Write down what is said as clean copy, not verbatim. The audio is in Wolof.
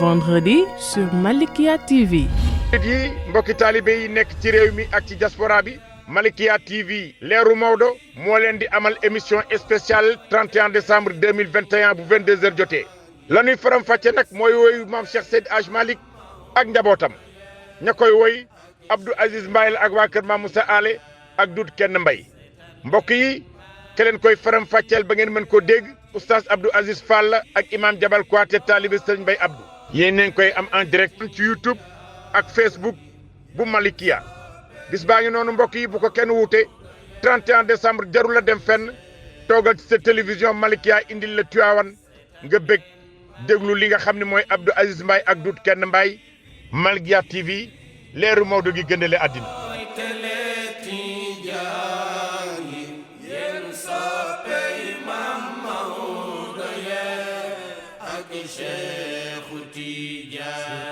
vendredi sur Malikia TV. yi mbokki taalibe yi nekk ci réew mi ak ci diaspora bi Malikia TV leeru Maodo moo leen di amal émission spéciale 31 décembre 2021 bu 22h jotee la ñuy faram fàcce nag mooy woyu maam Cheikh Seydi Hadj Malick ak njabootam ña koy woy Abdou Aziz Mbaye la ak waa kër Maam Moussa Ale ak Dut Kenn Mbay mbokk yi ke leen koy faram fàcceel ba ngeen mën koo dégg oustaz Abdou Aziz Fall la ak imam Jabal Kouaté taalibe Sëriñ Mbay Abdou yéen nañ koy am en direct ci YouTube ak Facebook bu Malikia bis baa ngi noonu mbokk yi bu ko kenn wuute 31 décembre jarul la dem fenn toogal ci sa télévision Malikia indil la Tiwaawan nga bëgg déglu li nga xam ne mooy Abdou Aziz Mbaye ak Dut Kenn Mbaye Malikia TV leeru Maodo gi gëndale àddina Cheikh Tidiane